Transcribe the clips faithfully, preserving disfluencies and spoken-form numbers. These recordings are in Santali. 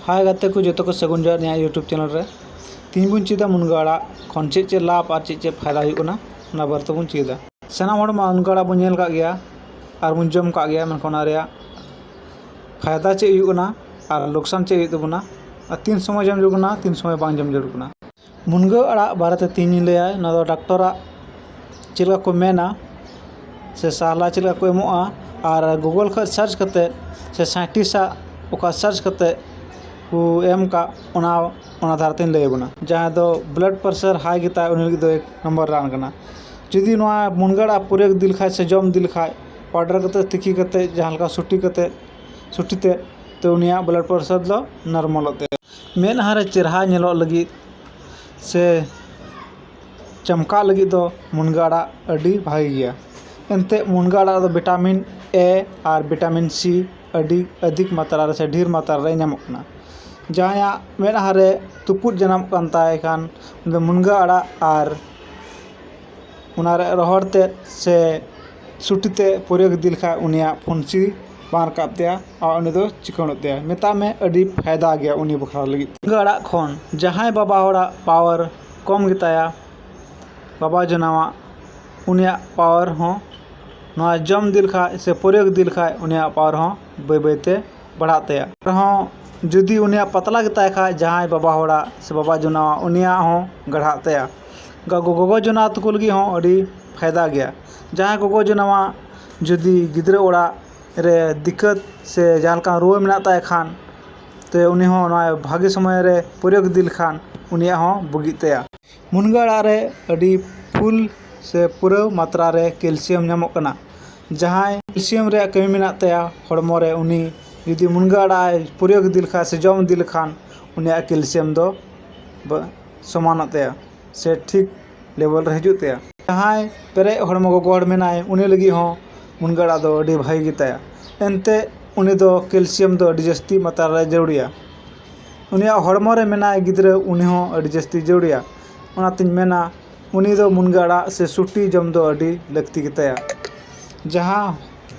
ᱦᱟᱭ ᱜᱟᱛᱮ ᱠᱚ, ᱡᱚᱛᱚ ᱠᱚ ᱥᱟᱹᱜᱩᱱ ᱡᱚᱦᱟᱨ ᱤᱧᱟᱹᱜ YouTube ᱪᱮᱱᱮᱞ ᱨᱮ᱾ ᱛᱮᱦᱮᱧ ᱵᱚᱱ ᱪᱮᱫᱟ ᱢᱩᱱᱜᱟᱹ ᱟᱲᱟᱜ ᱠᱷᱚᱱ ᱪᱮᱫ ᱪᱮᱫ ᱞᱟᱵᱷ ᱟᱨ ᱪᱮᱫ ᱪᱮᱫ ᱯᱷᱟᱭᱫᱟ ᱦᱩᱭᱩᱜ ᱠᱟᱱᱟ, ᱚᱱᱟ ᱵᱟᱨᱮ ᱛᱮᱵᱚᱱ ᱪᱮᱫᱟ᱾ ᱥᱟᱱᱟᱢ ᱦᱚᱲ ᱢᱟ ᱢᱩᱱᱜᱟᱹ ᱟᱲᱟᱜ ᱵᱚᱱ ᱧᱮᱞ ᱠᱟᱜ ᱜᱮᱭᱟ ᱟᱨ ᱵᱚᱱ ᱡᱚᱢ ᱠᱟᱜ ᱜᱮᱭᱟ, ᱢᱮᱱᱠᱷᱟᱱ ᱚᱱᱟ ᱨᱮᱭᱟᱜ ᱯᱷᱟᱭᱫᱟ ᱪᱮᱫ ᱦᱩᱭᱩᱜ ᱠᱟᱱᱟ ᱟᱨ ᱞᱚᱠᱥᱟᱱ ᱪᱮᱫ ᱦᱩᱭᱩᱜ ᱛᱟᱵᱚᱱᱟ, ᱟᱨ ᱛᱤᱱ ᱥᱚᱢᱚᱭ ᱡᱚᱢ ᱡᱟᱹᱨᱩᱲ ᱠᱟᱱᱟ, ᱛᱤᱱ ᱥᱚᱢᱚᱭ ᱵᱟᱝ ᱡᱚᱢ ᱡᱟᱹᱨᱩᱲ ᱠᱟᱱᱟ᱾ ᱢᱩᱱᱜᱟᱹ ᱟᱲᱟᱜ ᱵᱟᱨᱮᱛᱮ ᱛᱮᱦᱮᱧ ᱤᱧ ᱞᱟᱹᱭᱟ, ᱱᱚᱣᱟ ᱫᱚ ᱰᱟᱠᱛᱚᱨᱟᱜ ᱪᱮᱫ ᱞᱮᱠᱟ ᱠᱚ ᱢᱮᱱᱟ ᱥᱮ ᱥᱟᱞᱦᱟ ᱪᱮᱫ ᱞᱮᱠᱟ ᱠᱚ ᱮᱢᱚᱜᱼᱟ, ᱟᱨ Google ᱠᱷᱚᱱ ᱥᱟᱨᱪ ᱠᱟᱛᱮ ᱥᱮ ᱥᱟᱭᱮᱱᱴᱤᱥᱴᱟᱜ ᱚᱠᱟ ᱥᱟᱨᱪ ᱠᱟᱛᱮ ᱠᱚ ᱮᱢ ᱠᱟᱜ, ᱚᱱᱟ ᱚᱱᱟ ᱫᱷᱟᱨᱟ ᱛᱮᱧ ᱞᱟᱹᱭ ᱟᱵᱚᱱᱟ᱾ ᱡᱟᱦᱟᱸᱭ ᱫᱚ ᱵᱞᱟᱰ ᱯᱨᱮᱥᱟᱨ ᱦᱟᱭ ᱜᱮᱛᱟᱭ, ᱩᱱᱤ ᱞᱟᱹᱜᱤᱫ ᱫᱚ ᱮᱠ ᱱᱚᱢᱵᱚᱨ ᱨᱟᱱ ᱠᱟᱱᱟ᱾ ᱡᱩᱫᱤ ᱱᱚᱣᱟ ᱢᱩᱱᱜᱟᱹ ᱟᱲᱟᱜ ᱯᱩᱨᱟᱹ ᱤᱫᱤ ᱞᱮᱠᱷᱟᱡ ᱥᱮ ᱡᱚᱢ ᱤᱫᱤ ᱞᱮᱠᱷᱟᱡ, ᱯᱟᱣᱰᱟᱨ ᱠᱟᱛᱮ, ᱛᱤᱠᱤ ᱠᱟᱛᱮ, ᱡᱟᱦᱟᱸ ᱞᱮᱠᱟ ᱥᱩᱴᱤ ᱠᱟᱛᱮ, ᱥᱩᱴᱤ ᱛᱮ, ᱛᱚ ᱩᱱᱤᱭᱟᱜ ᱵᱞᱟᱰ ᱯᱨᱮᱥᱟᱨ ᱫᱚ ᱱᱚᱨᱢᱟᱞᱚᱜ ᱛᱟᱭᱟ᱾ ᱢᱮᱫᱦᱟ ᱨᱮ ᱪᱮᱨᱦᱟ ᱧᱮᱞᱚᱜ ᱞᱟᱹᱜᱤᱫ ᱥᱮ ᱪᱟᱢᱠᱟᱜ ᱞᱟᱹᱜᱤᱫ ᱫᱚ ᱢᱩᱱᱜᱟᱹ ᱟᱲᱟᱜ ᱟᱹᱰᱤ ᱵᱷᱟᱜᱮ ᱜᱮᱭᱟ᱾ ᱮᱱᱛᱮᱫ ᱢᱩᱱᱜᱟᱹ ᱟᱲᱟᱜ ᱨᱮᱫᱚ ᱵᱷᱤᱴᱟᱢᱤᱱ ᱮ ᱟᱨ ᱵᱷᱤᱴᱟᱢᱤᱱ ᱥᱤ ᱟᱹᱰᱤ ᱟᱹᱫᱷᱤᱠ ᱢᱟᱛᱨᱟ ᱨᱮ ᱥᱮ ᱰᱷᱮᱨ ᱢᱟᱛᱨᱟ ᱨᱮ ᱧᱟᱢᱚᱜ ᱠᱟᱱᱟ᱾ ᱡᱟᱦᱟᱸᱭᱟᱜ ᱢᱮᱫᱦᱟ ᱨᱮ ᱛᱩᱯᱩᱫ ᱡᱟᱱᱟᱢᱚᱜ ᱠᱟᱱ ᱛᱟᱭ ᱠᱷᱟᱱ, ᱩᱱᱤ ᱫᱚ ᱢᱩᱱᱜᱟᱹ ᱟᱲᱟᱜ ᱟᱨ ᱚᱱᱟ ᱨᱮ ᱨᱚᱦᱚᱲ ᱛᱮᱫ ᱥᱮ ᱥᱩᱴᱤ ᱛᱮ ᱯᱨᱚᱭᱳᱜᱽ ᱤᱫᱤ ᱞᱮᱠᱷᱟᱡ, ᱩᱱᱤᱭᱟᱜ ᱯᱷᱩᱱᱥᱤ ᱵᱟᱝ ᱨᱟᱠᱟᱵ ᱛᱟᱭᱟ ᱟᱨ ᱩᱱᱤ ᱫᱚ ᱪᱤᱠᱟᱹᱬᱚᱜ ᱛᱟᱭᱟ᱾ ᱢᱮᱛᱟᱜ ᱢᱮ, ᱟᱹᱰᱤ ᱯᱷᱟᱭᱫᱟ ᱜᱮᱭᱟ ᱩᱱᱤ ᱵᱟᱠᱷᱨᱟ ᱞᱟᱹᱜᱤᱫ ᱛᱮ᱾ ᱢᱩᱱᱜᱟᱹ ᱟᱲᱟᱜ ᱠᱷᱚᱱ ᱡᱟᱦᱟᱸᱭ ᱵᱟᱵᱟ ᱦᱚᱲᱟᱜ ᱯᱟᱣᱟᱨ ᱠᱚᱢ ᱜᱮᱛᱟᱭᱟ, ᱵᱟᱵᱟ ᱡᱚᱱᱟᱣᱟᱜ, ᱩᱱᱤᱭᱟᱜ ᱯᱟᱣᱟᱨ ᱦᱚᱸ ᱱᱚᱣᱟ ᱡᱚᱢ ᱤᱫᱤ ᱞᱮᱠᱷᱟᱡ ᱥᱮ ᱯᱨᱚᱭᱳᱜᱽ ᱤᱫᱤ ᱞᱮᱠᱷᱟᱡ, ᱩᱱᱤᱭᱟᱜ ᱯᱟᱣᱟᱨ ᱦᱚᱸ ᱵᱟᱹᱭ ᱵᱟᱹᱭ ᱛᱮ ᱵᱟᱲᱦᱟᱜ ᱛᱟᱭᱟ᱾ ᱟᱨᱦᱚᱸ ᱡᱩᱫᱤ ᱩᱱᱤᱭᱟᱜ ᱯᱟᱛᱞᱟ ᱜᱮᱛᱟᱭ ᱠᱷᱟᱡ, ᱡᱟᱦᱟᱸᱭ ᱵᱟᱵᱟ ᱦᱚᱲᱟᱜ ᱥᱮ ᱵᱟᱵᱟ ᱡᱚᱱᱟᱣᱟᱜ, ᱩᱱᱤᱭᱟᱜ ᱦᱚᱸ ᱜᱟᱲᱦᱟᱜ ᱛᱟᱭᱟ᱾ ᱜᱚᱜᱚ, ᱜᱚᱜᱚ ᱡᱚᱱᱟ ᱛᱟᱠᱚ ᱞᱟᱹᱜᱤᱫ ᱦᱚᱸ ᱟᱹᱰᱤ ᱯᱷᱟᱭᱫᱟ ᱜᱮᱭᱟ᱾ ᱡᱟᱦᱟᱸᱭ ᱜᱚᱜᱚ ᱡᱚᱱᱟᱣᱟᱜ ᱡᱩᱫᱤ ᱜᱤᱫᱽᱨᱟᱹ ᱚᱲᱟᱜ ᱨᱮ ᱫᱤᱠᱠᱟᱹᱛ ᱥᱮ ᱡᱟᱦᱟᱸ ᱞᱮᱠᱟᱱ ᱨᱩᱣᱟᱹ ᱢᱮᱱᱟᱜ ᱛᱟᱭ ᱠᱷᱟᱱ, ᱛᱮ ᱩᱱᱤ ᱦᱚᱸ ᱱᱚᱣᱟ ᱵᱷᱟᱜᱮ ᱥᱚᱢᱚᱭ ᱨᱮ ᱯᱨᱚᱭᱳᱜᱽ ᱤᱫᱤ ᱞᱮᱠᱷᱟᱱ, ᱩᱱᱤᱭᱟᱜ ᱦᱚᱸ ᱵᱩᱜᱤᱜ ᱛᱟᱭᱟ᱾ ᱢᱩᱱᱜᱟᱹ ᱟᱲᱟᱜ ᱨᱮ ᱟᱹᱰᱤ ᱯᱷᱩᱞ ᱥᱮ ᱯᱩᱨᱟᱹᱣ ᱢᱟᱛᱨᱟ ᱨᱮ ᱠᱮᱞᱥᱤᱭᱟᱢ ᱧᱟᱢᱚᱜ ᱠᱟᱱᱟ᱾ ᱡᱟᱦᱟᱸᱭ ᱠᱮᱞᱥᱤᱭᱟᱢ ᱨᱮᱭᱟᱜ ᱠᱟᱹᱢᱤ ᱢᱮᱱᱟᱜ ᱛᱟᱭᱟ ᱦᱚᱲᱢᱚ ᱨᱮ, ᱩᱱᱤ ᱡᱩᱫᱤ ᱢᱩᱱᱜᱟᱹ ᱟᱲᱟᱜ ᱮ ᱯᱨᱚᱭᱳᱜᱽ ᱤᱫᱤ ᱞᱮᱠᱷᱟᱡ ᱥᱮ ᱡᱚᱢ ᱤᱫᱤ ᱞᱮᱠᱷᱟᱱ, ᱩᱱᱤᱭᱟᱜ ᱠᱮᱞᱥᱤᱭᱟᱢ ᱫᱚ ᱵᱟ-, ᱥᱚᱢᱟᱱᱚᱜ ᱛᱟᱭᱟ ᱥᱮ ᱴᱷᱤᱠ ᱞᱮᱵᱮᱞ ᱨᱮ ᱦᱤᱡᱩᱜ ᱛᱟᱭᱟ᱾ ᱡᱟᱦᱟᱸᱭ ᱯᱮᱨᱮᱡ ᱦᱚᱲᱢᱚ ᱜᱚᱜᱚ ᱦᱚᱲ ᱢᱮᱱᱟᱭ, ᱩᱱᱤ ᱞᱟᱹᱜᱤᱫ ᱦᱚᱸ ᱢᱩᱱᱜᱟᱹ ᱟᱲᱟᱜ ᱫᱚ ᱟᱹᱰᱤ ᱵᱷᱟᱹᱜᱤ ᱜᱮᱛᱟᱭᱟ᱾ ᱮᱱᱛᱮ ᱩᱱᱤ ᱫᱚ ᱠᱮᱞᱥᱤᱭᱟᱢ ᱫᱚ ᱟᱹᱰᱤ ᱡᱟᱹᱥᱛᱤ ᱢᱟᱛᱨᱟ ᱨᱮ ᱡᱟᱹᱨᱩᱲᱤᱭᱟ᱾ ᱩᱱᱤᱭᱟᱜ ᱦᱚᱲᱢᱚ ᱨᱮ ᱢᱮᱱᱟᱭ ᱜᱤᱫᱽᱨᱟᱹ, ᱩᱱᱤ ᱦᱚᱸ ᱟᱹᱰᱤ ᱡᱟᱹᱥᱛᱤ ᱡᱟᱹᱨᱩᱲᱤᱭᱟ᱾ ᱚᱱᱟᱛᱤᱧ ᱢᱮᱱᱟ, ᱩᱱᱤ ᱫᱚ ᱢᱩᱱᱜᱟᱹ ᱟᱲᱟᱜ ᱥᱮ ᱥᱩᱴᱤ ᱡᱚᱢ ᱫᱚ ᱟᱹᱰᱤ ᱞᱟᱹᱠᱛᱤ ᱜᱮᱛᱟᱭᱟ᱾ ᱡᱟᱦᱟᱸ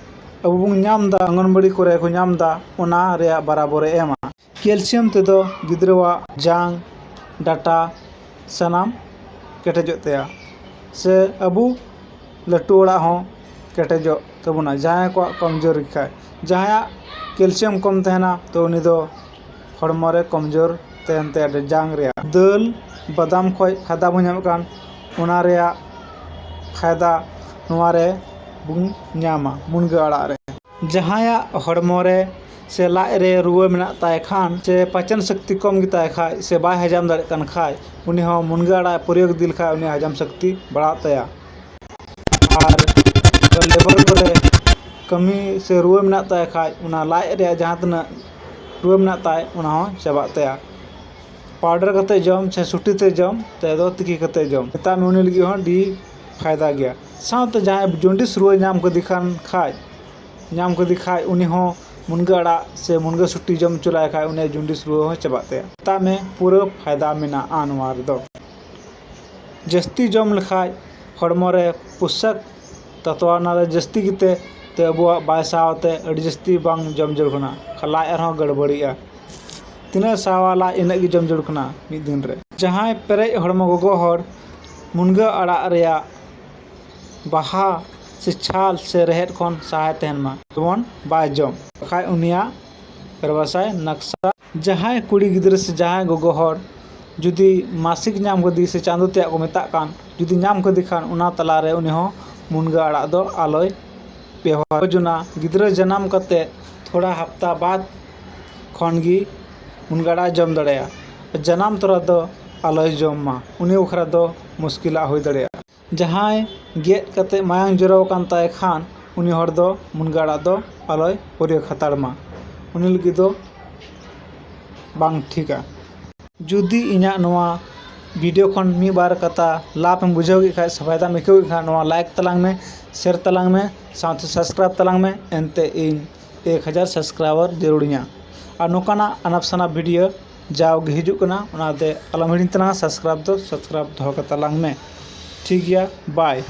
ᱟᱵᱚ ᱵᱚᱱ ᱧᱟᱢ ᱮᱫᱟ, ᱚᱝᱜᱚᱱᱵᱟᱲᱤ ᱠᱚᱨᱮ ᱠᱚ ᱧᱟᱢ ᱮᱫᱟ, ᱚᱱᱟ ᱨᱮᱭᱟᱜ ᱵᱟᱨᱟᱵᱚᱨᱮ ᱮᱢᱟ᱾ ᱠᱮᱞᱥᱤᱭᱟᱢ ᱛᱮᱫᱚ ᱜᱤᱫᱽᱨᱟᱹᱣᱟᱜ ᱡᱟᱝ, ᱰᱟᱴᱟ ᱥᱟᱱᱟᱢ ᱠᱮᱴᱮᱡᱚᱜ ᱛᱟᱭᱟ, ᱥᱮ ᱟᱵᱚ ᱞᱟᱹᱴᱩ ᱦᱚᱲᱟᱜ ᱦᱚᱸ ᱠᱮᱴᱮᱡᱚᱜ ᱛᱟᱵᱚᱱᱟ᱾ ᱡᱟᱦᱟᱸᱭ ᱠᱚᱣᱟᱜ ᱠᱚᱢᱡᱳᱨᱤ ᱠᱷᱟᱡ, ᱡᱟᱦᱟᱸᱭᱟᱜ ᱠᱮᱞᱥᱤᱭᱟᱢ ᱠᱚᱢ ᱛᱟᱦᱮᱱᱟ, ᱛᱚ ᱩᱱᱤ ᱫᱚ ᱦᱚᱲᱢᱚ ᱨᱮ ᱠᱚᱢᱡᱳᱨ ᱛᱟᱦᱮᱱ ᱛᱟᱭᱟ ᱡᱟᱝ ᱨᱮᱭᱟᱜ᱾ ᱫᱟᱹᱞ, ᱵᱟᱫᱟᱢ ᱠᱷᱚᱡ ᱯᱷᱟᱭᱫᱟ ᱵᱚᱱ ᱧᱟᱢᱮᱫ ᱠᱟᱱ, ᱚᱱᱟ ᱨᱮᱭᱟᱜ ᱯᱷᱟᱭᱫᱟ ᱱᱚᱣᱟ ᱨᱮ ᱵᱚᱱ ᱧᱟᱢᱟ, ᱢᱩᱱᱜᱟᱹ ᱟᱲᱟᱜ ᱨᱮ᱾ ᱡᱟᱦᱟᱸᱭᱟᱜ ᱦᱚᱲᱢᱚ ᱨᱮ ᱥᱮ ᱞᱟᱡ ᱨᱮ ᱨᱩᱣᱟᱹ ᱢᱮᱱᱟᱜ ᱛᱟᱭ ᱠᱷᱟᱱ, ᱥᱮ ᱯᱟᱪᱚᱱ ᱥᱚᱠᱛᱤ ᱠᱚᱢ ᱜᱮᱛᱟᱭ ᱠᱷᱟᱡ, ᱥᱮ ᱵᱟᱭ ᱦᱟᱡᱟᱢ ᱫᱟᱲᱮᱭᱟᱜ ᱠᱟᱱ ᱠᱷᱟᱡ, ᱩᱱᱤ ᱦᱚᱸ ᱢᱩᱱᱜᱟᱹ ᱟᱲᱟᱜ ᱯᱨᱚᱭᱳᱜᱽ ᱤᱫᱤ ᱞᱮᱠᱷᱟᱡ ᱩᱱᱤᱭᱟᱜ ᱦᱟᱡᱟᱢ ᱥᱚᱠᱛᱤ ᱵᱟᱲᱟᱜ ᱛᱟᱭᱟ᱾ ᱟᱨ ᱞᱮᱵᱟᱨ ᱠᱚᱨᱮ ᱠᱟᱹᱢᱤ ᱥᱮ ᱨᱩᱣᱟᱹ ᱢᱮᱱᱟᱜ ᱛᱟᱭ ᱠᱷᱟᱡ, ᱚᱱᱟ ᱞᱟᱡ ᱨᱮᱭᱟᱜ ᱡᱟᱦᱟᱸ ᱛᱤᱱᱟᱹᱜ ᱨᱩᱣᱟᱹ ᱢᱮᱱᱟᱜ ᱛᱟᱭ, ᱚᱱᱟ ᱦᱚᱸ ᱪᱟᱵᱟᱜ ᱛᱟᱭᱟ᱾ ᱯᱟᱣᱰᱟᱨ ᱠᱟᱛᱮ ᱡᱚᱢ ᱥᱮ ᱥᱩᱴᱤ ᱛᱮ ᱡᱚᱢ, ᱛᱮ ᱫᱚ ᱛᱤᱠᱤ ᱠᱟᱛᱮ ᱡᱚᱢ, ᱢᱮᱛᱟᱜ ᱢᱮ ᱩᱱᱤ ᱞᱟᱹᱜᱤᱫ ᱦᱚᱸ ᱟᱹᱰᱤ ᱯᱷᱟᱭᱫᱟ ᱜᱮᱭᱟ᱾ ᱥᱟᱶᱛᱮ ᱡᱟᱦᱟᱸᱭ ᱡᱚᱱᱰᱤᱥ ᱨᱩᱣᱟᱹ ᱧᱟᱢ ᱠᱟᱫᱮ ᱠᱷᱟᱱ ᱠᱷᱟᱡ, ᱧᱟᱢ ᱠᱟᱫᱮ ᱠᱷᱟᱡ, ᱩᱱᱤ ᱦᱚᱸ ᱢᱩᱱᱜᱟᱹ ᱟᱲᱟᱜ ᱥᱮ ᱢᱩᱱᱜᱟᱹ ᱥᱩᱴᱤ ᱡᱚᱢ ᱦᱚᱪᱚ ᱞᱟᱭ ᱠᱷᱟᱡ, ᱩᱱᱤᱭᱟᱜ ᱡᱚᱱᱰᱤᱥ ᱨᱩᱣᱟᱹ ᱦᱚᱸ ᱪᱟᱵᱟᱜ ᱛᱟᱭᱟ᱾ ᱢᱮᱛᱟᱜ ᱢᱮ ᱯᱩᱨᱟᱹ ᱯᱷᱟᱭᱫᱟ ᱢᱮᱱᱟᱜᱼᱟ ᱱᱚᱣᱟ ᱨᱮᱫᱚ᱾ ᱡᱟᱹᱥᱛᱤ ᱡᱚᱢ ᱞᱮᱠᱷᱟᱡ ᱦᱚᱲᱢᱚ ᱨᱮ ᱯᱳᱥᱟᱠ ᱛᱟᱛᱣᱟ ᱚᱱᱟ ᱨᱮ ᱡᱟᱹᱥᱛᱤ ᱜᱮᱛᱮ, ᱛᱮ ᱟᱵᱚᱣᱟᱜ ᱵᱟᱭ ᱥᱟᱦᱟᱣ ᱛᱮ ᱟᱹᱰᱤ ᱡᱟᱹᱥᱛᱤ ᱵᱟᱝ ᱡᱚᱢ ᱡᱟᱹᱨᱩᱲ ᱠᱟᱱᱟ᱾ ᱞᱟᱡ ᱟᱨᱦᱚᱸ ᱜᱟᱹᱲᱵᱟᱹᱲᱤᱜᱼᱟ᱾ ᱛᱤᱱᱟᱹᱜ ᱥᱟᱦᱟᱣᱟ ᱞᱟᱡ, ᱤᱱᱟᱹᱜ ᱜᱮ ᱡᱚᱢ ᱡᱟᱹᱨᱩᱲ ᱠᱟᱱᱟ ᱢᱤᱫ ᱫᱤᱱ ᱨᱮ᱾ ᱡᱟᱦᱟᱸᱭ ᱯᱮᱨᱮᱡ ᱦᱚᱲᱢᱚ ᱜᱚᱜᱚ ᱦᱚᱲ ᱢᱩᱱᱜᱟᱹ ᱟᱲᱟᱜ ᱨᱮᱭᱟᱜ ᱵᱟᱦᱟ ᱥᱮ ᱪᱷᱟᱞ ᱥᱮ ᱨᱮᱦᱮᱫ ᱠᱷᱚᱱ ᱥᱟᱦᱟᱭ ᱛᱟᱦᱮᱱ ᱢᱟ, ᱡᱮᱢᱚᱱ ᱵᱟᱭ ᱡᱚᱢ, ᱵᱟᱠᱷᱟᱡ ᱩᱱᱤᱭᱟᱜ ᱯᱮᱨᱵᱟᱥᱟᱭ ᱱᱟᱠᱥᱟ᱾ ᱡᱟᱦᱟᱸᱭ ᱠᱩᱲᱤ ᱜᱤᱫᱽᱨᱟᱹ ᱥᱮ ᱡᱟᱦᱟᱸᱭ ᱜᱚᱜᱚ ᱦᱚᱲ ᱡᱩᱫᱤ ᱢᱟᱥᱤᱠ ᱧᱟᱢ ᱠᱟᱫᱮ ᱥᱮ ᱪᱟᱸᱫᱳ ᱛᱮᱭᱟᱜ ᱠᱚ ᱢᱮᱛᱟᱜ ᱠᱟᱱ, ᱡᱩᱫᱤ ᱧᱟᱢ ᱠᱟᱫᱮ ᱠᱷᱟᱱ, ᱚᱱᱟ ᱛᱟᱞᱟᱨᱮ ᱩᱱᱤ ᱦᱚᱸ ᱢᱩᱱᱜᱟᱹ ᱟᱲᱟᱜ ᱫᱚ ᱟᱞᱚᱭ ᱵᱮᱣᱦᱟᱨ᱾ ᱡᱚᱱᱟ ᱜᱤᱫᱽᱨᱟᱹ ᱡᱟᱱᱟᱢ ᱠᱟᱛᱮ ᱛᱷᱚᱲᱟ ᱦᱟᱯᱛᱟ ᱵᱟᱫ ᱠᱷᱚᱱ ᱜᱮ ᱢᱩᱱᱜᱟᱹ ᱟᱲᱟᱜ ᱡᱚᱢ ᱫᱟᱲᱮᱭᱟᱜᱼᱟ᱾ ᱡᱟᱱᱟᱢ ᱛᱚᱨᱟ ᱫᱚ ᱟᱞᱚᱭ ᱡᱚᱢ ᱢᱟ, ᱩᱱᱤ ᱵᱟᱠᱷᱨᱟ ᱫᱚ ᱢᱩᱥᱠᱤᱞᱟᱜ ᱦᱩᱭ ᱫᱟᱲᱮᱭᱟᱜᱼᱟ᱾ ᱡᱟᱦᱟᱸᱭ ᱜᱮᱫ ᱠᱟᱛᱮ ᱢᱟᱭᱟᱝ ᱡᱚᱨᱚ ᱟᱠᱟᱱ ᱛᱟᱭ ᱠᱷᱟᱱ, ᱩᱱᱤ ᱦᱚᱲ ᱫᱚ ᱢᱩᱱᱜᱟᱹ ᱟᱲᱟᱜ ᱫᱚ ᱟᱞᱚᱭ ᱯᱨᱚᱭᱳᱜᱽ ᱦᱟᱛᱟᱲ ᱢᱟ, ᱩᱱᱤ ᱞᱟᱹᱜᱤᱫ ᱫᱚ ᱵᱟᱝ ᱴᱷᱤᱠᱟ᱾ ᱡᱩᱫᱤ ᱤᱧᱟᱹᱜ ᱱᱚᱣᱟ ᱵᱷᱤᱰᱤᱭᱳ ᱠᱷᱚᱱ ᱢᱤᱫ ᱵᱟᱨ ᱠᱟᱛᱷᱟ ᱞᱟᱵᱷ ᱮᱢ ᱵᱩᱡᱷᱟᱹᱣ ᱠᱮᱫ ᱠᱷᱟᱡ ᱥᱮ ᱯᱷᱟᱭᱫᱟᱢ ᱟᱹᱭᱠᱟᱹᱣ ᱠᱮᱫ ᱠᱷᱟᱡ, ᱱᱚᱣᱟ ᱞᱟᱭᱤᱠ ᱛᱟᱞᱟᱝ ᱢᱮ, ᱥᱮᱭᱟᱨ ᱛᱟᱞᱟᱝ ᱢᱮ, ᱥᱟᱶᱛᱮ ᱥᱟᱵᱥᱠᱨᱟᱭᱤᱵᱽ ᱛᱟᱞᱟᱝ ᱢᱮ᱾ ᱮᱱᱛᱮ ᱤᱧ ᱮᱠ ᱦᱟᱡᱟᱨ ᱥᱟᱵᱥᱠᱨᱟᱭᱵᱟᱨ ᱡᱟᱹᱨᱩᱲᱤᱧᱟ᱾ ᱟᱨ ᱱᱚᱝᱠᱟᱱᱟᱜ ᱟᱱᱟᱯ ᱥᱟᱱᱟᱯ ᱵᱷᱤᱰᱤᱭᱳ ᱡᱟᱣᱜᱮ ᱦᱤᱡᱩᱜ ᱠᱟᱱᱟ, ᱚᱱᱟᱛᱮ ᱟᱞᱚᱢ ᱦᱤᱲᱤᱧ ᱛᱟᱞᱟᱝᱟ ᱥᱟᱵᱥᱠᱨᱟᱭᱤᱵᱽ ᱫᱚ, ᱥᱟᱵᱥᱠᱨᱟᱭᱤᱵᱽ ᱫᱚᱦᱚ ᱠᱟᱛᱟᱞᱟᱝ ᱢᱮ᱾ ᱴᱷᱤᱠ ᱜᱮᱭᱟ, ᱵᱟᱭ᱾